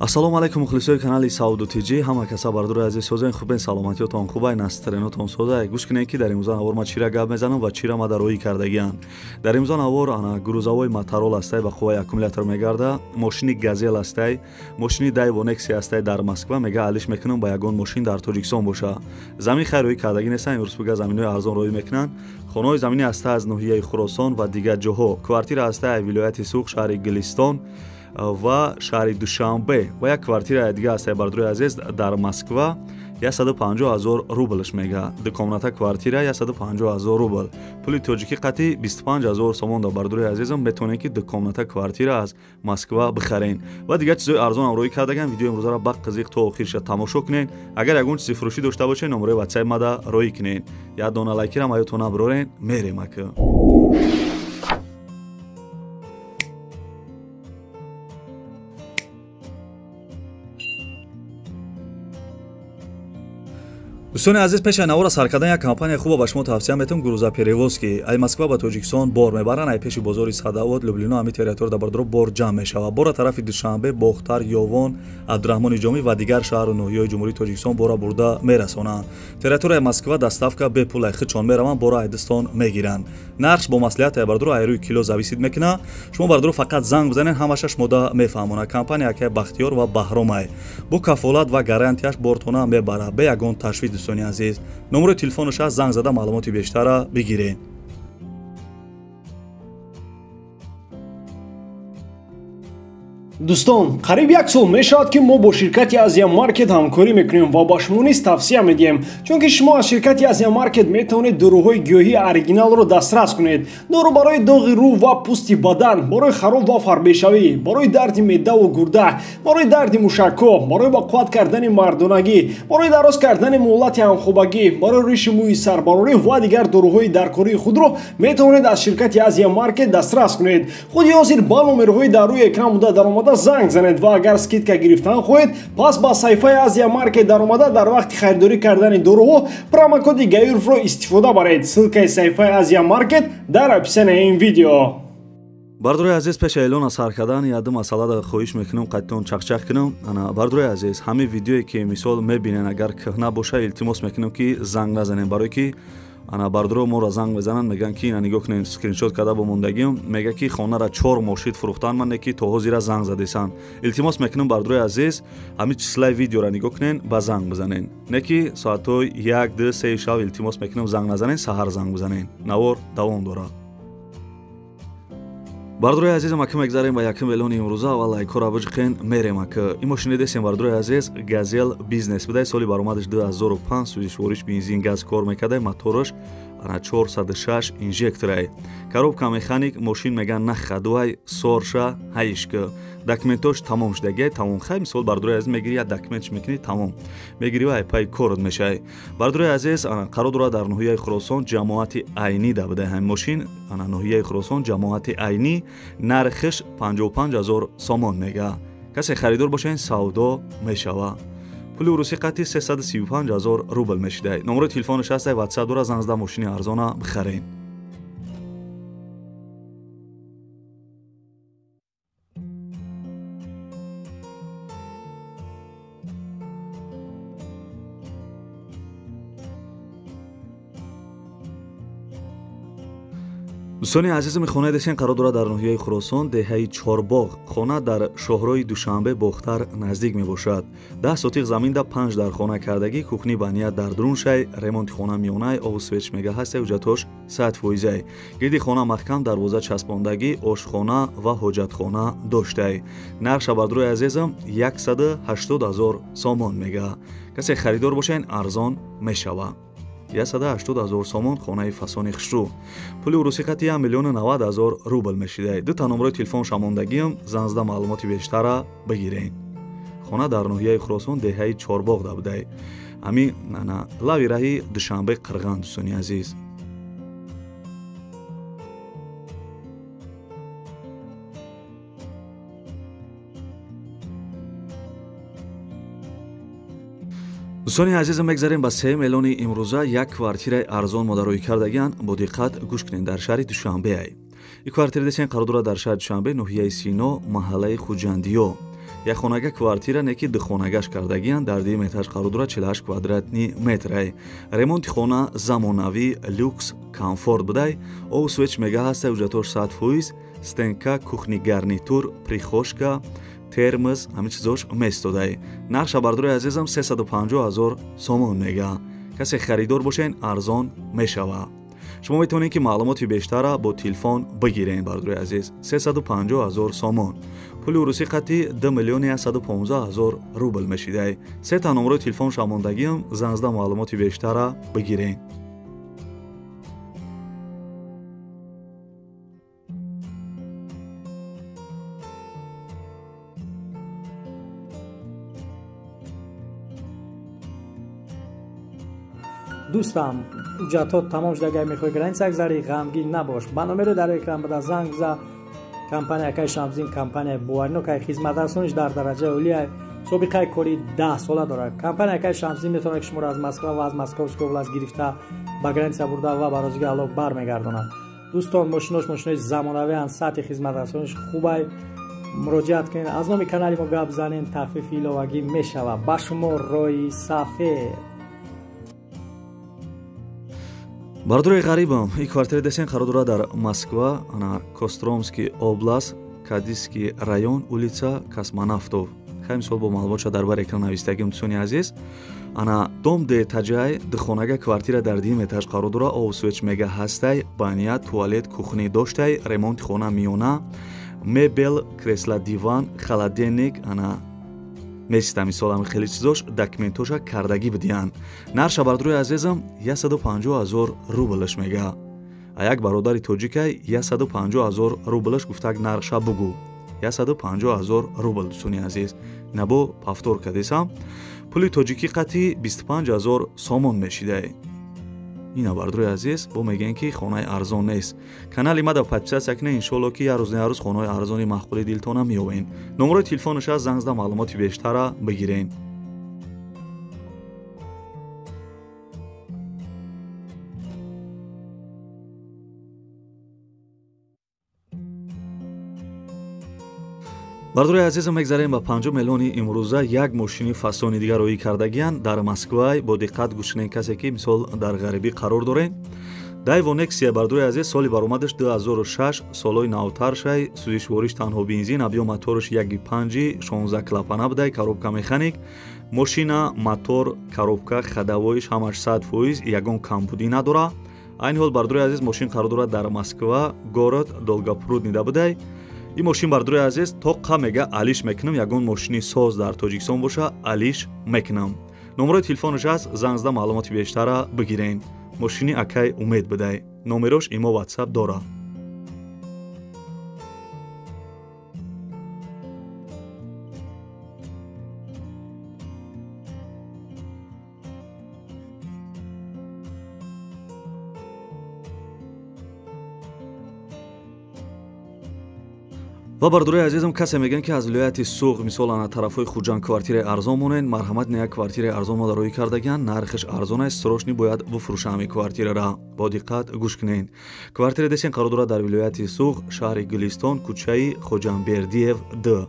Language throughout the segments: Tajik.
Ассалому алайкум мухлисои канали Сауду ТЖ. Ҳама каса бардори азиз созен, хубен, саломатиётон хубай, настаренотон созай. Гӯш кунед, ки дар имрӯза навор ма чира гап мезанам ва чира ма дар роҳӣ кардагиам. Дар имрӯза навор ана грузовой моторол астай, ба қувваи аккумулятор мегарда, мошини Газел астай, мошини Дайво Некси астай дар Москва, мега алиш мекунам ба ягон мошин дар Тоҷикистон боша. Замин хайр роҳӣ кардагӣ нестан, имрӯз буга заминҳои арзон роҳӣ мекунанд. Хонаҳои заминӣ аста аз ноҳияи Хуросон ва дигар ҷоҳо. Квартира астай вилояти Суғд, шаҳри Гулистон ва шаҳри Душанбе ва як квартираи дига аст, бардори азиз, дар Москва 150 000 рублш мега. Дукомната квартира 150 000 рубл. Пули тоҷикӣ қатъи 25 000 сомон да, бардори азизам, метавонед ки дукомната квартира аз Москва бихарен. Ва дигар чизои арзон ҳам роҳӣ кардаган. Видеои имрӯзаро ба қизиқ то охирша тамошо кунед. Агар ягон чизи фурӯшӣ дошта бошед, номерои ватсап мада роҳӣ кунед. Як дона лайкирам аётон набарорен. Мерем ака. Дӯстони азиз, пеш аз навора сар кардан як компания хуба ба шумо тавсия метавам, грузоперевозки. Ай Москва ба Тоҷикистон бор мебаранд, ай пеши бозори Садовод, Люблино, ҳами территория дар бардоро бор ҷамъ мешавад. Бора тарафи Душанбе, Бохтар, Ёвон, Абдураҳмони Ҷомӣ ва дигар шаҳру ноҳияҳои Ҷумҳурии Тоҷикистон бора бурда мерасонанд. Территорияи Москва доставка бепул, ай худшон мераванд, бора айдистон мегиранд. Нархш бо маслиҳат ай бардоро ай рӯи кило зависит мекунад. Шумо бардоро фақат занг бизанед, ҳамаша шумода мефаҳмонад. Компания акай Бахтиёр ва Баҳромай. Бо кафолат ва гарантияш бортона мебарад, бе ягон ташвиш. Дӯстони азиз, номерои телефонаш аст, занг зада маълумоти бештара бигиред. Дӯстон, қариб як сол мешавад, ки мо бо ширкати Азия Маркет ҳамкорӣ мекунем ва ба шумо низ тавсия медиҳем, чунки шумо аз ширкати Азия Маркет метавонед доруҳои гиёҳии оригиналро дастрас кунед. Дору барои доғи рӯ ва пӯсти бадан, барои хароб ва фарбешавӣ, барои дарди меъдаву гурда, барои дарди мушакҳо, барои ба қувват кардани мардонагӣ, барои дароз кардани муҳлати ҳамхобагӣ, барои риши мӯи сарбарорӣ ва дигар доруҳои даркории худро метавонед аз ширкати Азия Маркет дастрас кунед. Худи ҳозир ба номерҳои дар рӯи экран буда даромада занг занед ва агар скидка гирифтан хоҳед, пас ба саҳифаи Азия Маркет даромада дар вақти харидорӣ кардани доруҳо промокоди Гаюровро истифода баред. Ссылкаи саҳифаи Азия Маркет дар описанияи ин видео. Бардори азиз, пеш эълона сар кардан яду масъалада хоҳиш мекунам қаттон чақчақ кунам. Ана бардори азиз, ҳамин видеое ки мисол мебинен, агар кӯҳна боша, илтимос мекунам ки занг назанем, барое ки ана бардоро моро занг мезананд, мегӯянд ки ина нигоҳ кунед, скриншот карда бо мондагиам, мега ки хонара 4 мошид фурӯхтан, ман не ки то ҳозира занг задесанд. Илтимос мекунам бардорои азиз, ҳамин числаи видеора нигоҳ кунед, ба занг бизанед, не ки соатҳои 1, 2, 3 шаб илтимос мекунам занг назанед, саҳар занг бизанед. Навор давом дорад. Бардорои азизам, ака мегзарем ба якум эълони имрӯза ва лайкҳоро биҷиқен, мерем ака. Ин мошини десем, бардорои азиз, Газел бизнес будай, соли баромадаш 2005, сӯзишвориш бензин газ кор мекардай, мотораш ана 406 инжекторай. Коробка механик, мошин меган нахадуай, сорша ҳаишка. Документош тамом шудагиай, тамом. Хай мисол бардорои азиз, мегири як документш мекунӣ, тамом. Мегири ва айпай корот мешавӣ. Бардорои азиз, ана қарор дорад дар ноҳияи Хуросон, ҷамоати Айнӣ да будай ҳамин мошин, ана ноҳияи Хуросон, ҷамоати Айнӣ, нархиш 55 000 сомон мега. Касе харидор бошед, савдо мешава. Пули урусӣ қатъи 335 000 рубл мешидай. Номерои телефонаш ҳастай, ватсап дора, занг зада мошини арзона бихаред. Дӯстони азизам, хонаи десен қарор дорад дар ноҳияи Хуросон, деҳаи Чорбоғ. Хона дар шоҳрои Душанбе Бохтар наздик мебошад. 10 сотиқ заминда 5 дар хона кардагӣ, кухни ба ният дар дуруншай, ремонти хона миёнай, обу свеч мега ҳастай, ҳуҷҷатҳош 100%. Гирди хона маҳкам, дарвоза часпондагӣ, ошхона ва ҳоҷатхона доштай. Нархша бардорои азизам 180 000 сомон мега. Касе харидор бошед, арзон мешавад. 180 000 сомон хонаи фасони хушрӯ. Пули урусӣ қатъи 1 090 000 рубл мешидай. Дута номерои телефон шамондагиам, занг зада маълумоти бештара бигиред. Хона дар ноҳияи Хуросон, деҳаи Чорбоғ да будай. Ҳамин лави раҳи Душанбе Қирған, дӯстони азиз. Дӯстони азизам, мегзарем ба сеюм эълони имрӯза. Як квартираи арзон модароӣ кардагианд, бо диққат гӯш кунед, дар шаҳри Душанбе. Ин квартира десен қарор дорад дар шаҳри Душанбе, ноҳияи Сино, маҳаллаи Хуҷандиё. Як хонага квартира не ки духонагаш кардагиян, дар дуюм этаж қарор дорад, 48 квадратный метрай. Ремонти хона замонавӣ, люкс, комфорт будай. Об свеч мега ҳастай, ҳуҷҷатош 100%, стенка, кухни гарнитур, прихожка, термоз, ҳамин чизош местодай. Нархша бардори азизам 350 000 сомон мега. Касе харидор бошен, арзон мешава. Шумо метавонед ки маълумоти бештара бо телефон бигирен, бардори азиз. 350 000 сомон. Пули урусӣ қати 2 115 000 рубл мешидай. Сета номерои телефон шамондагиам, занг зада маълумоти бештара бигирен. Дӯстам, ҳуҷҷатҳо тамом шуда, агар мехоҳӣ граница гузарӣ, ғамгин набош. Ба номеро дар экран буда занг за. Компания Акай Шамсиддин компания боваринок ай, хизматрасониш дар дараҷаи олия, собиқаи кори 10 сола дорад. Компания Акай Шамсиддин метавонад ки шуморо аз Москва ва аз Московской област гирифта ба граница бурда ва ба розигии Аллоҳ бармегардонад. Дӯстон, мошинош мошинои замонавианд, сатҳи хизматрасониш хубай. Муроҷиат кунед, аз номи канали мо гап занен, тахфифи иловагӣ мешавад. Ба шумо роҳи сафед. Бардори ғарибам, ин квартира десен қарор дорад дар Москва, ана Костромский област, Кадисский район, улица Космонавтов. Хай мисол бо маълумотша дар бар экран навистагим, дӯстони азиз. Ана дом де таҷай, духонага квартира дар дуюм этаж қарор дорад, об свеч мега ҳастай, баня, туалет, кухни доштай, ремонти хона миёна, мебел, кресла, диван, холодильник, ана месита мисол ҳами хеле чизош документоша кардагӣ бидиҳанд. Нарша бардорои азизам 150 000 рублш мега. А як бародари тоҷикай 150 000 рублш гуфтак нарша бугу. 150 000 рубл, дӯстони азиз. Набо повтор кардесам. Пули тоҷикӣ қати 25 000 сомон мешидай. Ина бардорои азиз, бо мегӯянд ки хонаи арзон нест. Канали мада подписаться кунед, иншоалло ки як рӯз на як рӯз хонаҳои арзони маъқули дилтона меёбед. Номерои телефонаш аст, занг зада маълумоти бештара бигирен. Бардорои азизам, мегзарем ба 5 миллиони имрӯза. Як мошини фасони дигар роӣ кардагиянд дар Москвай. Бо диққат гӯш кунед касе ки мисол дар ғарибӣ қарор доред. Дайво Нексия, бардорои азиз, соли баромадаш 2006, солҳои навтаршай, сӯзишвориш танҳо бензин, объём мотораш 1.5, 16 клапана будай, коробка механик. Мошина, мотор, коробка, ходовоиш ҳамаш 100%, ягон камбудӣ надора. Айни ҳол, бардорои азиз, мошин қарор дорад дар Москва, город Долгопрудный будай. Ин мошин, бардорои азиз, тоқа мега алиш мекунам, ягон мошини соз дар Тоҷикистон боша алиш мекунам. Номерои телефонаш аст, занг зада маълумоти бештара бигирен. Мошини акай Умед будай. Номерош имо WhatsApp дора. Ва бардорои азизам, касе мегӯянд ки аз вилояти Суғд, мисол ана тарафҳои Хуҷанд квартираи арзон монед, марҳамат, не як квартираи арзон мо дароӣ кардагиянд, нархаш арзон аст, срочно бояд буфурӯшам ҳамин квартирара. Бо диққат гӯш кунед. Квартира десен қарор дорад дар вилояти Суғд, шаҳри Гулистон, кӯчаи Хоҷамбердиев 2.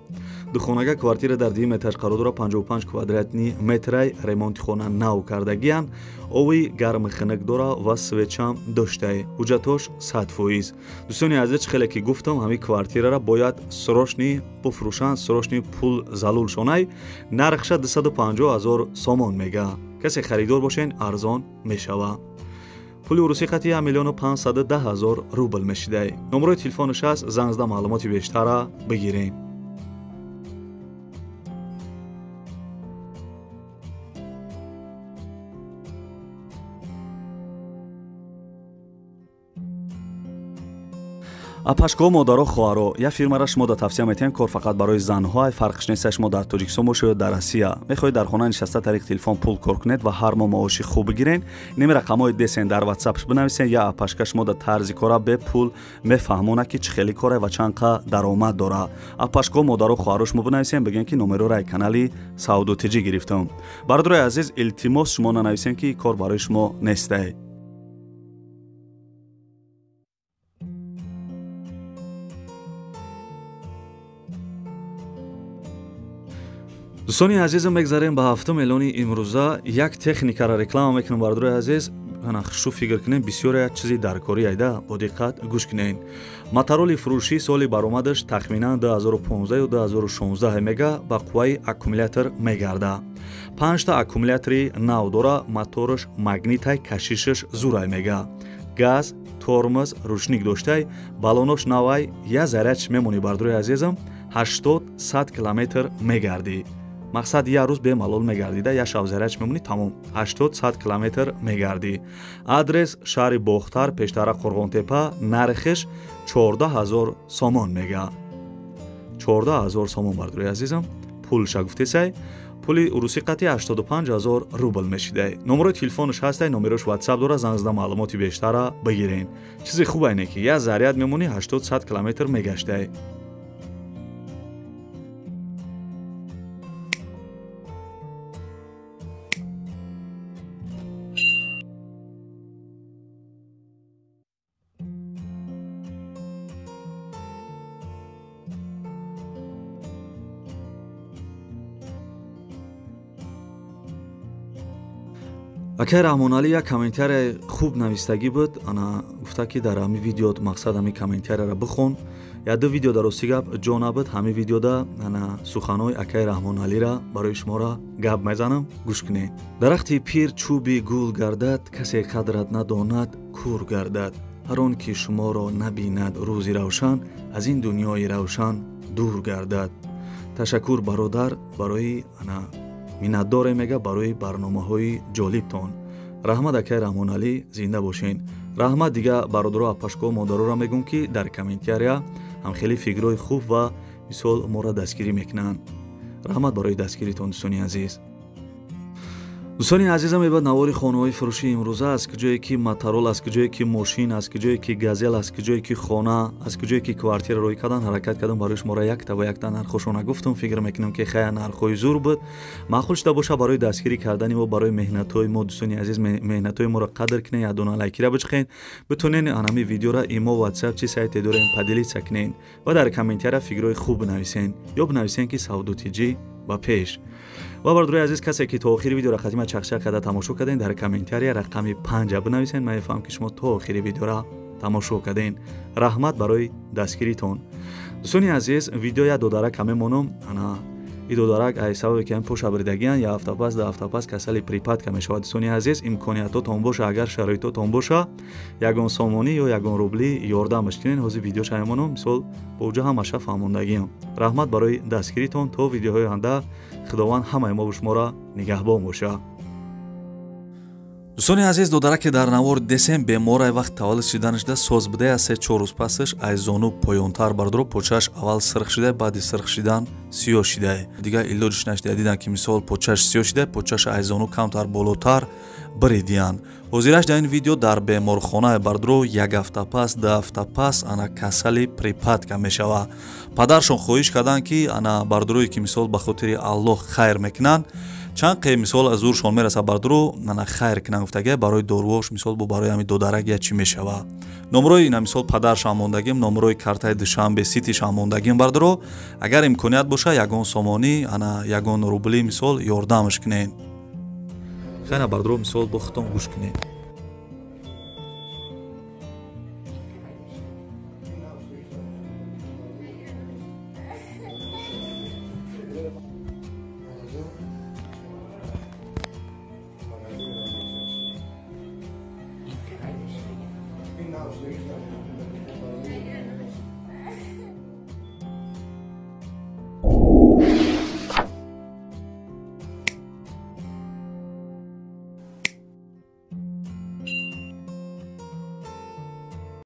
Духонага квартира дар дуюм этаж қарор дорад, 55 квадратный метрай, ремонти хона нав кардагиянд, ови гарми хунук дора ва свечам доштай. Ҳуҷҷатош 100%. Дӯстони азиз, чӣ хеле ки гуфтам, ҳамин квартирара бояд срочно буфурӯшанд, срочно пул залул шонай. Нархша 250 000 сомон мега. Касе харидор бошен, арзон мешава. Пули урусӣ қати 1 510 000 рубл мешидай. Номерои телефонаш аст, занг зада маълумоти бештара бигирем. Апашко, модаро, хоҳаро, як фирмаро шумо да тавсия метиҳем, кор фақат барои занҳо, фарқш нест шумо дар Тоҷикистон бошед ё дар Россия. Мехоҳед дар хона нишаста тариқи телефон пул кор кунед ва ҳар моҳ маоши хуб бигирен, ними рақамҳои десен дар WhatsApp бинависен, я апашка шумо да тарзи кора бепул мефаҳмонад ки чӣ хели кора ва чанд қа даромад дора. Апашко, модаро, хоҳаро шумо бинависен, бигӯен ки номероро ай канали Савдо ТЖ гирифтам. Бародарои азиз, илтимос шумо нанависен ки кор барои шумо нестай. Дӯстони азизам, мегзарем ба ҳафтум эълони имрӯза. Як техникаро реклама мекунам, бардорои азиз. Ана хушу фикр кунем, бисёр як чизи даркорӣ айда, бо диққат гӯш кунед. Матароли фурӯшӣ соли баромадаш тахминан 2015 ё 2016 мега, ба қувваи аккумулятор мегарда. Панҷта аккумулятори нав дора, мотораш магнитай, кашишаш зурай мега. Газ, тормоз, рушник доштай, балонош навай, я зарядш мемонӣ, бардорои азизам, 80-100 километр мегардӣ. Мақсад як рӯз бемалол мегардида, як шаб зарядш мемонӣ, тамом, 80-100 километр мегардӣ. Адрес шаҳри Бохтар, пештара Қурғонтепа, нархиш 14 000 сомон мега. 14 000 сомон, бардорои азизам. Пулша гуфтесай, пули урусӣ қатъи 85 000 рубл мешидай. Номерои телефонаш ҳастай, номерош ватсап дора, занг зада маълумоти бештара бигирен. Чизи хуб айне ки як заряд мемонӣ, 80-100 километр мегаштай. Акай Раҳмоналӣ як комментария хуб навистагӣ буд. Ана гуфта ки дар ҳами видео мақсад ҳами комментарияро бихон. Як ду видео дар рости гап ҷо набуд. Ҳами видеода ана суханҳои акай Раҳмоналиро барои шуморо гап мезанам, гӯш кунед. Дарахти пир чӯби гул гардад, касе қадрат надонад кур гардад. Ҳар он ки шуморо набинад рӯзи равшан, аз ин дунёи равшан дур гардад. Ташаккур, бародар, барои ана миннатдоре мега барои барномаҳои ҷолибтон. Раҳмат, акай Раҳмоналӣ, зинда бошен. Раҳмат дига бародаро, апашко, модароро мегӯм, ки дар комментария ҳам хеле фикрҳои хуб ва мисол моро дастгирӣ мекунанд. Раҳмат барои дастгиритон, дӯстони азиз. Дӯстони азизам, мебад навори хонаҳои фурӯшии имрӯза, аз куҷое ки моторол, аз куҷое ки мошин, аз куҷое ки газел, аз куҷое ки хона, аз куҷое ки квартира рӯй кардан, ҳаракат кардам барои шуморо якта ба якта нархҳошона гуфтам. Фикр мекунам ки хая нархҳои зур буд, маъқул шуда боша барои дастгирӣ кардани мо, барои меҳнатҳои мо. Дӯстони азиз, меҳнатҳои моро қадр кунед, як дона лайкира бичиқен, битонен анами видеора имо, ватсап, чи сайте дорем, поделиться кунед ва дар комментария фикрҳои хуб бинависен ё бинависен ки Савдо ТЖ ба пеш. Ва бардорои азиз, касе ки то охири видеоро хатима чақчақ карда тамошо карден, дар комментария рақами 5 бинависен. Ман мефаҳмам ки шумо то охири видеоро тамошо карден. Раҳмат барои дастгиритон. Дӯстони азиз, видео як додарак мемонам. Ана и додарак ай сабабе ки поша бридагиян, як ҳафта пас, 2 ҳафта пас касали припадка мешавад. Дӯстони азиз, имкониятотон боша, агар шароитотон боша, ягон сомонӣ ё ягон рубли ёрдамаш кунен. Ҳозир видеоша мемонам, мисол бо уҷа ҳамаша фаҳмондагиам. Раҳмат барои дастгиритон. То видеоҳои оянда Худованд ҳамаи мо шуморо нигаҳбон боша. Дӯстони азиз, додараке дар навор десем беморай вақт таваллуд шиданашда соз будая, 3-4 рӯз пасаш ай зону поёнтар, бардоро, почааш аввал сирх шидай, баъди сирх шидан сиёҳ шидай. Дигар илоҷиш нашидай, дидан ки мисол почааш сиёҳ шидай, почааш ай зону камтар болотар биридиянд. Ҳозираш дар ин видео дар беморхона, бардоро, як ҳафта пас, 2 ҳафта пас ана касали припадка мешава. Падаршон хоҳиш карданд ки ана бардорое ки мисол ба хотири Аллоҳ хайр мекунанд, чанд қе мисол аз зуршон мераса, бардоро, ана хайр кунанд гуфтага барои доруош, мисол бо барои ҳами додарак я чӣ мешава. Номрои ина мисол падаршам мондагим, номрои картаи Душанбе Ситишам мондагим, бардоро, агар имконият боша, ягон сомонӣ, ана ягон рубли мисол ёрдамаш кунед. Хайна, бардоро, мисол бо худтон гӯш кунед.